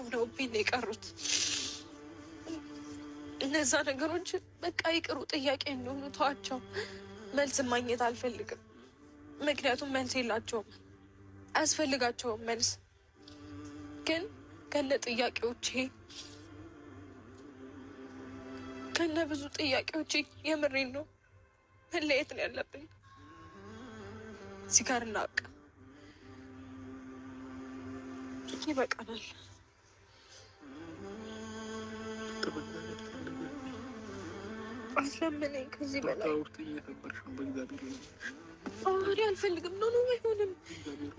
ሆነውብኝ ነው የቀሩት። እነዛ ነገሮች በቃ ይቅሩ፣ ጥያቄ እንደሆኑ ተዋቸው። መልስ ማግኘት አልፈልግም፣ ምክንያቱም መልስ የላቸውም፣ አያስፈልጋቸውም መልስ። ግን ከነ ጥያቄዎቼ ከነ ብዙ ጥያቄዎቼ የምሬን ነው መለየት ነው ያለብን። እዚህ ጋር እናብቃ፣ ይበቃናል። አትለምነኝ ከዚህ በላይ እኔ አልፈልግም። No no፣ አይሆንም።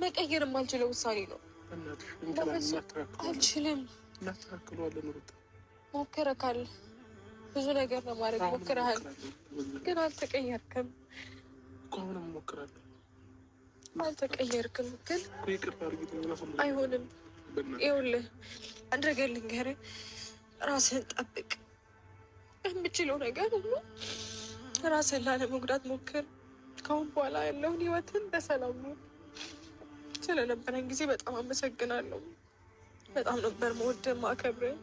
መቀየር የማልችለው ውሳኔ ነው። አልችልም። ሞክረካል፣ ብዙ ነገር ለማድረግ ሞክረሃል፣ ግን አልተቀየርክም። አልተቀየርክም፣ ግን አይሆንም። ይኸውልህ አንድ ነገር ልንገርህ፣ ራስህን ጠብቅ። የምችለው ነገር ሁሉ ራስህን ላለመጉዳት ሞክር። ከአሁን በኋላ ያለውን ህይወትን በሰላም ነው። ስለነበረን ጊዜ በጣም አመሰግናለሁ። በጣም ነበር መወድህ፣ ማከብርህ፣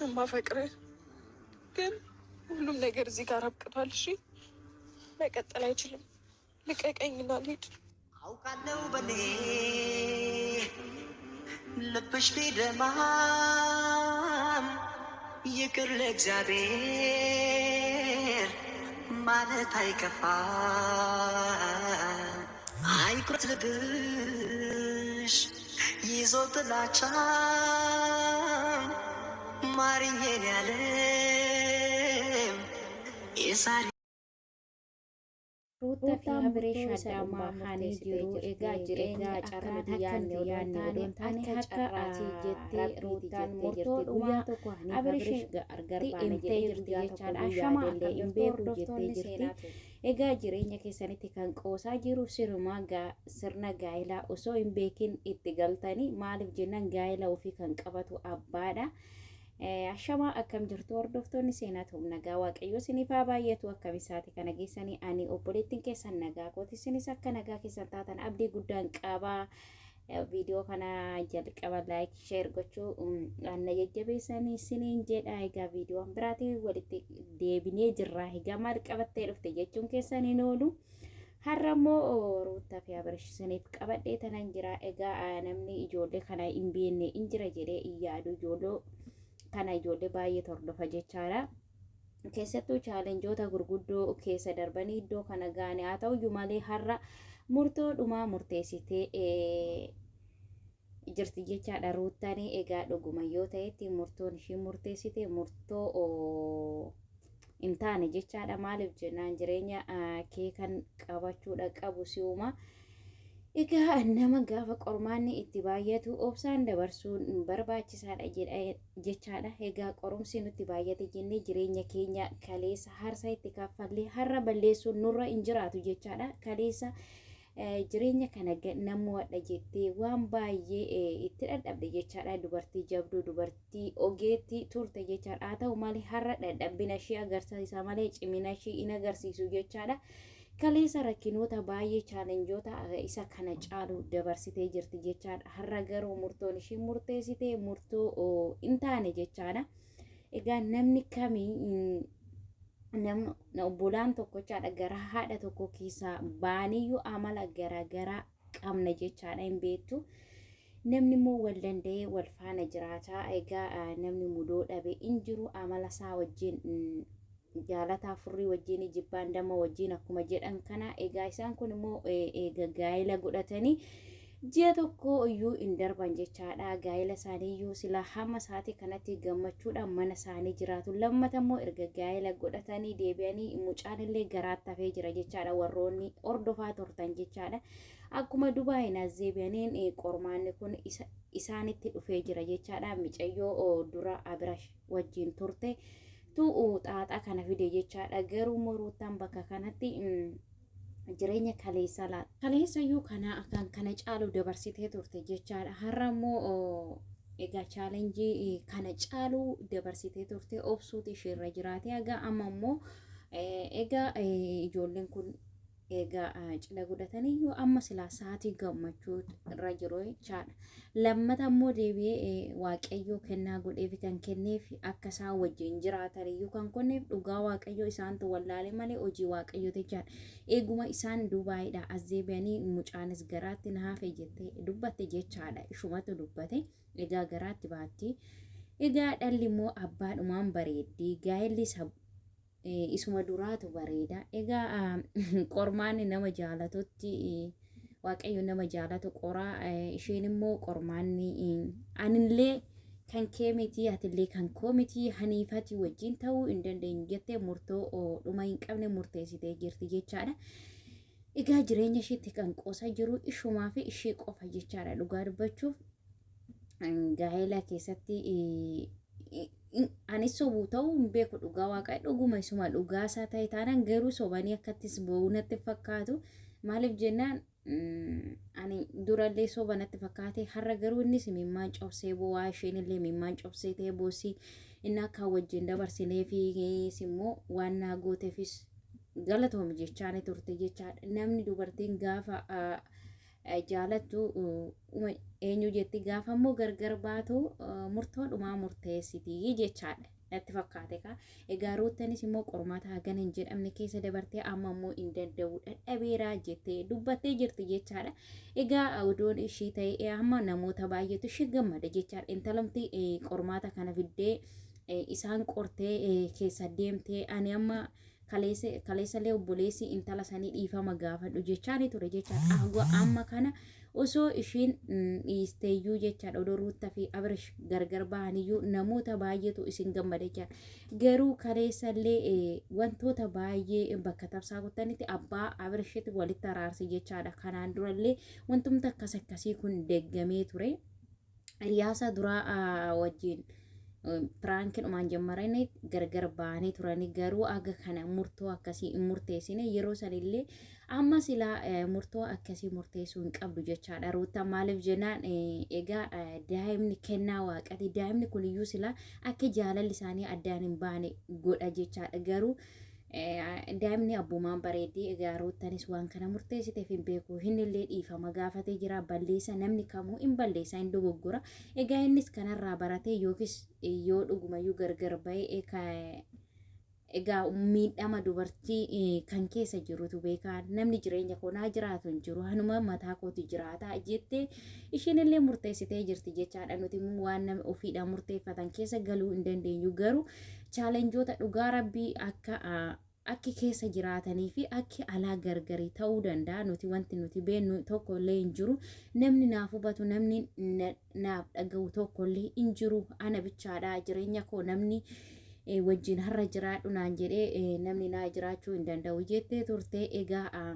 የማፈቅርህ። ግን ሁሉም ነገር እዚህ ጋር አብቅቷል። እሺ፣ መቀጠል አይችልም። ልቀቀኝና ልሂድ። አውቃለሁ በኔ ልብሽ ቢደማም ይቅር ለእግዚአብሔር ማለት አይከፋም። አይኩረት ልብሽ ይዞ ጥላቻ ማርዬን ያለም የዛሬ Ruuttaa fi Abireesh Adaamaa bahanii jiru. Egaa jireenya carraa yaadne odoo hin taane akka carraati jettee Ruuttaan murtoo dhumaa Abireesh himtee jirti jechaadha. Ashama akka hin beeku jettee jirti. Egaa jireenya keessanitti kan qoosaa jiru sirumaa sirna gaa'elaa osoo hin beekin itti galtanii, maaliif jennaan gaa'ela ofii kan qabatu abbaadha. Ashamaa, akkam jirtu hordoftoonni Seenaa Tuub? Nagaa Waaqayyoo isiniif haa baay'atu. Akkam isaati kana geessanii? Ani obboleettiin keessan nagaa kooti, isinis akka nagaa keessan taatan abdii guddaan qabaa. Viidiyoo kana jalqaba like, share gochuu na jajjabeessanii isiniin jedha. Egaa viidiyoon biraatiin walitti deebinee jirra. Egaa maal qabattee dhufte jechuun keessan hin oolu. Har'a immoo Ruuttaa fi Abirish isiniif qabadhee tanan jira. Egaa namni ijoollee kana hin beekne hin jira jedhee hin yaadu. Ijoollee kana ijoollee baay'ee hordofa jechaadha. Keessattuu challengeoota gurguddoo keessa darbanii iddoo kana gaane. Haa ta'uyyuu malee har'a murtoo dhumaa murteessitee jirti jechaadha Ruuttaan. Egaa dhuguma yoo ta'etti murtoon ishii murteessite murtoo hin taane jechaadha. Maaliif jennaan jireenya kee kan qabachuudha qabu si'uma. Egaa nama gaafa qormaanni itti baay'atu obsaan dabarsuun barbaachisaadha jechaadha. Egaa qorumsi nutti baay'ate jennee jireenya keenya kaleessa harsa itti kaffallee har'a balleessuun nurra hin jiraatu jechaadha. Kaleessa jireenya kana namoodha jettee waan baay'ee itti dadhabde jechaadha. Dubartii jabduu, dubartii ogeettii turte jechaadha. Haa ta'u malee har'a dadhabbina ishee agarsiisa malee cimina ishee hin agarsiisu jechaadha. Kaleessa rakkinoota baay'ee, challengeoota isa kana caalu dabarsitee jirti jechaadha. Har'a garuu murtoon ishee murteessite murtoo hin taane jechaadha. Egaa namni kamii, namni obbolaan tokkochaadha, gara haadha tokko keessaa baaniyyuu amala garaagaraa qabna jechaadha, hin beektu. Namni immoo wal danda'ee wal faana jiraata. Egaa namni mudoo dhabe hin jiru, amala isaa wajjin jaalataa furrii wajjin jibbaan damma wajjin akkuma jedhan kana. Egaa isaan kun immoo eega gaa'ela godhatanii ji'a tokko iyyuu hin darban jechaadha. Gaa'ela isaanii iyyuu sila hamma sa'aatii kanatti gammachuudhaan mana isaanii jiraatu. Lammata immoo erga gaa'ela godhatanii deebi'anii mucaan illee garaatti hafee jira jechaadha. Warroonni hordofaa turtan jechaadha. Akkuma Dubaayin as deebi'aniin qormaanni kun isaanitti dhufee jira jechaadha. Micayyoo dura Abirash wajjin turte tu xaaxaa kana fide jechaadha. Garuu immoo Ruuttaan bakka kanatti jireenya kaleessa laata. Kaleessayyuu kana kan kana caalu dabarsitee turte jechaadha. Har'a immoo egaa challenge kana caalu dabarsitee turte, obsuuti isheerra jiraate. Egaa amma immoo egaa ijoolleen kun Egaa cidha godhataniyyuu amma silaa sa'aatii gammachuu irra jiru jechaadha. Lammata immoo deebi'ee Waaqayyoo kennaa godheef kan kenneef akka isaan wajjin jiraataniyyuu kan kenneef dhugaa Waaqayyoo isaantu wallaale malee hojii Waaqayyooti jechaadha. Eeguma isaan Dubaayiidha as deebi'anii mucaanis garaatti na hafe jettee dubbatte jechaadha. Ishumatu dubbate. Egaa garaatti baatti. Egaa dhalli immoo abbaadhumaan bareeddi. Gaa'elli isuma duraatu bareeda. Egaa qormaanni nama jaalatutti Waaqayyo nama jaalatu qoraa, isheen immoo qormaanni anillee kan kee miti, atillee kan koo miti, haniifati wajjin ta'uu hin dandeenyu jettee murtoo dhuma hin qabne murteessitee jirti jechaadha. Egaa jireenya isheetti kan qoosa jiru ishumaa fi ishee qofa jechaadha dhugaa dubbachuuf. Gaa'ela keessatti anis sobuu ta'uu hin beeku, dhugaa Waaqa dhuguma isuma dhugaa isaa ta'e taanaan garuu sobanii akkattis bo'uu natti fakkaatu. Maaliif jennaan, ani durallee soba natti fakkaate, har'a garuu innis imimmaan cobsee bo'aa, isheen illee imimmaan cobsee ta'e boosii. Inni akka wajjin dabarsineefis immoo waan naa gooteefis galatoomi jechaani turte jechaadha. Namni dubartiin gaafa jaalattu eenyu jetti, gaafa immoo gargar baatu murtoo dhumaa murteessiti jechaadha. Natti fakkaate kaa. Egaa Ruuttanis immoo qormaata hagana hin jedhamne keessa dabartee amma immoo hin danda'u, dadhabeeraa jettee dubbattee jirti jechaadha. Egaa odoon ishii ta'e amma namoota baay'eetu ishii gammada jechaadha. Intalamti qormaata kana fiddee isaan qortee keessa deemtee ani amma kaleessallee obboleessi intala sanii dhiifama gaafadhu jechaani ture jechaadha. Amma kana osoo ishiin dhiisteeyyuu jechaadha, odoo Ruuttaa fi Abrish gargar bahaniyyuu namoota baay'eetu isin gammada jechaadha. Garuu kaleessallee wantoota baay'ee bakka tabsaa kuttanitti abbaa Abrishitti walitti araarse jechaadha. Kanaan durallee wantumti akkas akkasii kun deeggamee ture. Hiriyaasa duraa wajjin prankiidhumaan jammaranii gargar ba'anii turanii, garuu aga kana murtoo akkasii hin murteessine yeroo sanillee. Amma silaa murtoo akkasii murteessuu hin qabdu jechaadha. Ruuttaa maaliif jennaan, egaa daa'imni kennaa Waaqati. Daa'imni kuniyyuu silaa akka jaalalli isaanii addaan hin baane godha jechaadha. Garuu daa'imni abbumaan bareeddii. Egaa Ruuttanis waan kana murteessiteef hin beeku. Inni illee dhiifama gaafatee jira. Balleessa namni kamuu hin balleessa, hin dogoggora. Egaa innis kanarraa baratee yookiis yoo dhugumayyuu gargar bahee, egaa miidhama dubartii kan keessa jirutu beekaa, namni jireenya koo naa jiraatu hin jiru, hanuma mataa kooti jiraata jettee isheen illee murteessitee jirti jechaadha. Nuti immoo waan nama ofiidhaan murteeffatan keessa galuu hin dandeenyu, garuu challengeoota dhugaa Rabbii akka akki keessa jiraatanii fi akki alaa gargarii ta'uu danda'a. Nuti wanti nuti beennu tokko illee hin jiru. Namni naaf hubatu, namni naaf dhaga'u tokko illee hin jiru. Ana bichaadha jireenya koo, namni wajjin har'a jiraadhu naan jedhee namni naa jiraachuu hin danda'u jettee turte. Egaa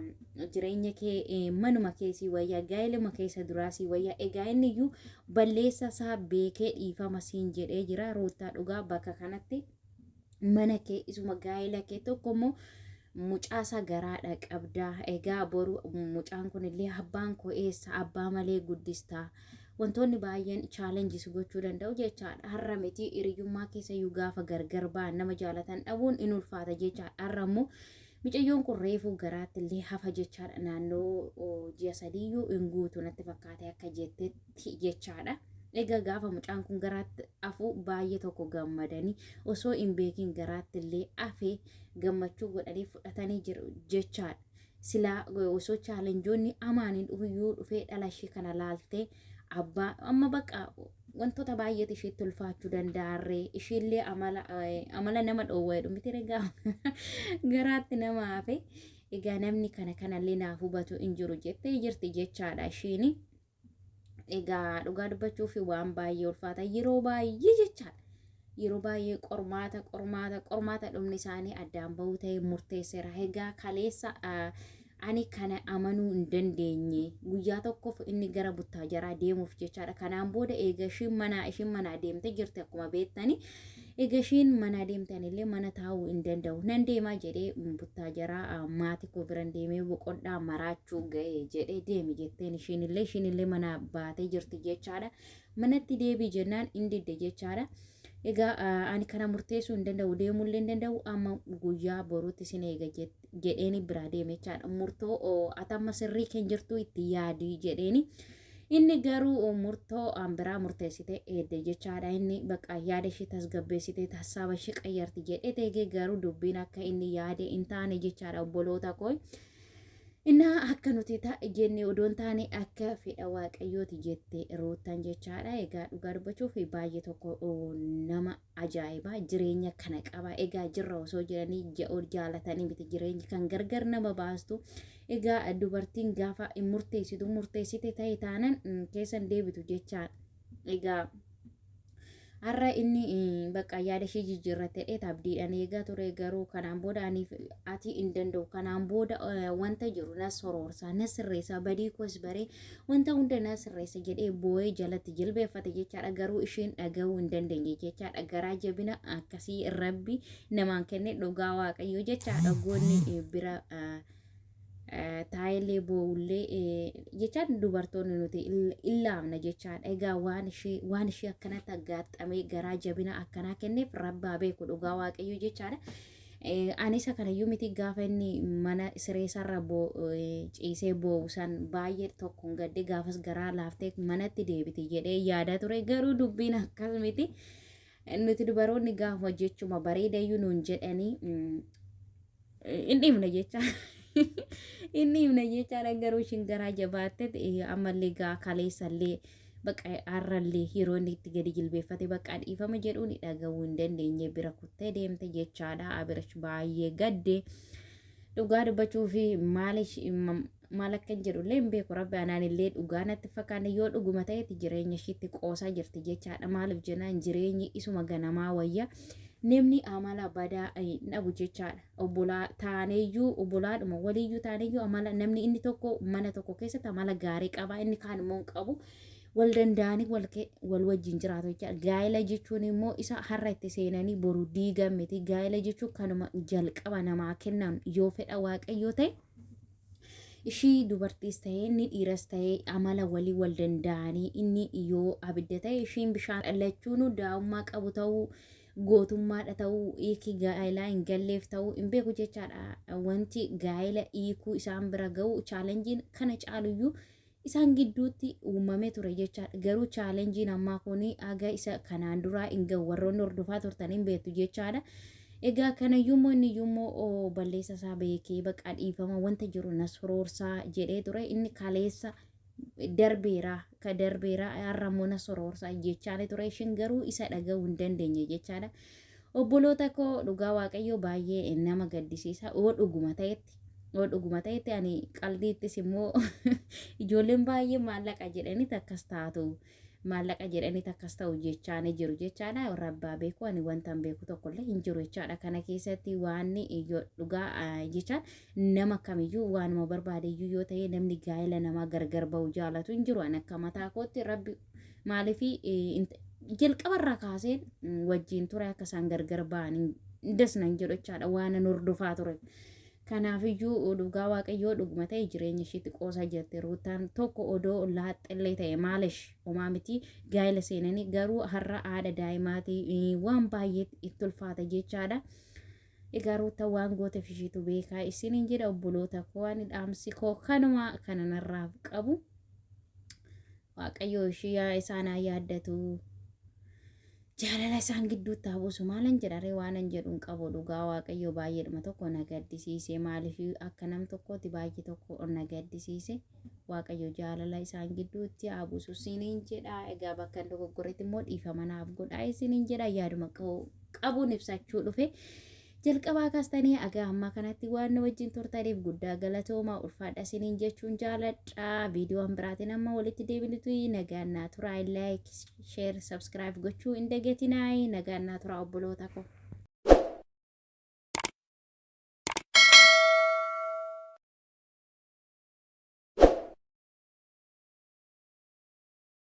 jireenya kee manuma keessii wayyaa, gaa'eluma keessa duraasii wayyaa. Egaa inni iyyuu balleessa isaa beekee dhiifama siin jedhee jira. Ruuttaa, dhugaa bakka kanatti mana kee isuma gaa'ela kee tokko immoo mucaasaa garaadha qabdaa. Egaa boru mucaan kun illee abbaan koo eessa, abbaa malee guddistaa, wantoonni baay'een challenges gochuu danda'u jechaadha. Har'a miti, hiriyyummaa keessa iyyuu gaafa gargar ba'an nama jaalatan dhabuun in ulfaata jechaadha. Har'a immoo micayyoon kun reefuu garaatti illee hafa jechaadha. Naannoo ji'a 3yyuu hin guutu natti fakkaate akka jettetti jechaadha. Egaa gaafa mucaan kun garaatti hafu baay'ee tokko gammadanii, osoo hin beekin garaatti illee hafe gammachuu godhanii fudhatanii jiru jechaadha. Silaa osoo challengeoonni amaaniin dhufuyyuu dhufee dhala ishee kana laaltee abbaa amma bakka wantoota baay'eetu isheetti ulfaachuu danda'arree, isheellee amala nama dhoowwa miti egaa garaatti nama hafe. Egaa namni kana kanallee naaf hubatu hin jiru jettee jirti jechaadha ishiini. Egaa dhugaa dubbachuuf waan baay'ee ulfaata yeroo baay'ee jechaadha. Yeroo baay'ee qormaata, qormaata, qormaata dhumni isaanii addaan bahuu ta'e murteesseera. Egaa kaleessa ani kana amanuu hin dandeenye, guyyaa tokkoof inni gara Buttaajaraa deemuuf jechaadha. Kanaan booda eega ishiin manaa deemte jirti akkuma beektani. Eega ishiin manaa deemtan illee mana taa'uu hin danda'u. Nan deemaa jedhee Buttaajaraa maatii koo biran deemee boqodhaa, maraachuu ga'e jedhee deemi jetteen, ishiin illee mana baatee jirti jechaadha. Manatti deebii jennaan hin didde jechaadha. Egaa ani kana murteessuu hin danda'u, deemullee hin danda'u, amma guyyaa boruutti sin eega jedheeni biraa deeme jechaadha. Murtoo atamma sirrii kan jirtu itti yaadii jedheeni. Inni garuu murtoo biraa murteessite eedde jechaadha. Inni bakka yaada ishee tasgabbeessite hassaaba ishee qayyarti jedhee teegee garuu dubbiin akka inni yaade hin taane jechaadha, obboloota koo. Innaa akka nuti jenne odoon taane akka fedha Waaqayyooti jette Ruuttan jechaadha. Egaa dhugaa dubbachuuf baay'ee tokko nama ajaa'iba, jireenya kana qaba. Egaa jirra osoo jedhanii jaalatanii miti jireenyi kan gargar nama baastu. Egaa dubartiin gaafa murteessitu murteessite ta'e taanan keessan deebitu jechaadha. Egaa har'a inni bakka yaada ishee jijjiirrattee dheeta abdiidhaan eegaa ture, garuu kanaan booda aniif ati hin danda'u, kanaan booda wanta jiru na soroorsaa, na sirreessaa, badii koos baree wanta hunda na sirreessa jedhee boo'ee jalatti jilbeeffate jechaadha. Garuu isheen dhaga'uu hin dandeenye jechaadha. Garaa jabina akkasii Rabbi namaan kenne, dhugaa Waaqayyoo jechaadha. Goonni bira taa'ellee boo'ullee jechaan dubartoonni nuti illaamna jechaadha. Egaa waan ishee akkanatti aggaaxamee garaa jabina akkanaa kenneef Rabbaa beeku, dhugaa Waaqayyoo jechaadha. Anis kanayyuu miti, gaafa inni mana sireessarra ciisee boo'u san baay'ee tokkoon gadde. Gaafas garaa laaftee manatti deebiti jedhee yaada ture, garuu dubbiin akkas miti. Nuti dubaroonni gaafa jechuma bareedayyuu nuun jedhanii hin dhiifne jecha. Inni himna jechaadha. Garuu ishiin garaa jabaatte ammallee gaa kaleessallee bakka har'allee yeroo inni itti gadi jilbeeffate bakka dhiifama jedhuun dhaga'uu hin dandeenye, bira kuttee deemte jechaadha. Abirash baay'ee gadde, dhugaa dubbachuu fi maal akka jedhullee hin beeku. Rabbi anaan illee dhugaa natti fakkaanne, yoo dhuguma ta'etti jireenya ishiitti qoosaa jirti jechaadha. Maaliif jennaan, jireenyi isuma ganamaa wayya, namni amala badaa hin dhabu jechaadha. Obbolaa taaneeyyuu, obbolaadhuma waliiyyuu taaneeyyuu, amala namni inni tokko mana tokko keessatti amala gaarii qaba, inni kaan immoo hin qabu, wal danda'anii wal wajjin jiraatu jechaadha. Gaa'ela jechuun immoo isa har'a itti seenanii boru diigan miti. Gaa'ela jechuun kanuma jalqaba namaa kennan, yoo fedha Waaqayyoo ta'e ishii dubartiis ta'ee inni dhiiras ta'ee amala walii wal danda'anii, inni yoo abidda ta'e ishiin bishaan, lachuunuu daa'ummaa qabu ta'uu, gootummaadha ta'uu, hiiki gaa'elaa hin galleef ta'uu hin beeku jechaadha. Wanti gaa'ela hiikuu isaan bira ga'u challengeiin kana caaluyyuu isaan gidduutti uumamee ture jechaadha. Garuu challengeiin ammaa kun haga isa kanaan duraa hin ga'u, warroonni hordofaa turtan hin beektu jechaadha. Egaa kanayyuu inni iyyuu balleessa isaa beekee baqa dhiifama wanta jiru na soroorsaa jedhee ture. Inni kaleessa darbeera, ka darbeera, har'a immoo na soroorsaa jechaa ture. Ishiin garuu isa dhaga'uu hin dandeenye jechaadha. Obboloota koo, dhugaa Waaqayyoo baay'ee nama gaddisiisa yoo dhuguma ta'etti. Yoo dhuguma ta'etti, ani qaldiittis immoo ijoolleen baay'ee maallaqa jedhaniit akkas taatu, maallaqa jedhaniit akkas ta'u jechaanii jiru jechaadha. Rabbaa beeku, ani wanta hin beeku tokkollee hin jiru jechaadha. Kana keessatti waan dhugaa jechaan nama kamiyyuu waanuma barbaadeyyuu yoo ta'e, namni gaa'ela namaa gargar ba'u jaalatu hin jiru. Ani akka mataa kootti Rabbi maaliifi jalqabarraa kaaseen wajjin ture, akka isaan gargar ba'an dasnan jedhu jechaadha, waan an hordofaa ture. Kanaafiyyuu dhugaa Waaqayyoo dhuguma ta'e jireenya ishiitti qoosaa jirti Ruutaan. Tokko odoo laaxxillee ta'e maalish, homaa miti, gaa'ela seenanii, garuu har'a haadha daa'imaatii waan baay'ee itti ulfaata jechaadha. Egaa Ruutaan waan gooteef ishiitu beekaa isiniin jedha, obboloota koo. Ani dhaamsi koo kanuma kananarraaf qabu. Waaqayyoo ishii isaan haa yaaddatu. Jaalala isaan gidduutti haa buusu. Maalan jedharee, waanan jedhu hin qabu. Dhugaa Waaqayyoo baay'eedhuma tokko na gaddisiise. Maaliif akka nam tokkooti baay'ee tokko na gaddisiise. Waaqayyo jaalala isaan gidduutti haa buusu isiniin jedha. Egaa bakka hin dogoggoretti immoo dhiifama naaf godhaa isiniin jedha. Yaaduma qabuun ibsachuu dhufe. Jalqabaa kaastanii haga ammaa kanatti waan nu wajjin turtaniif guddaa galatooma, ulfaadha isiniin jechuun jaaladha. Viidiyoon biraatiin amma walitti deebinutu nagaan naa turaa. Like, share, subscribe gochuu hin dagatinaa. Nagaan naa turaa, obboloota koo.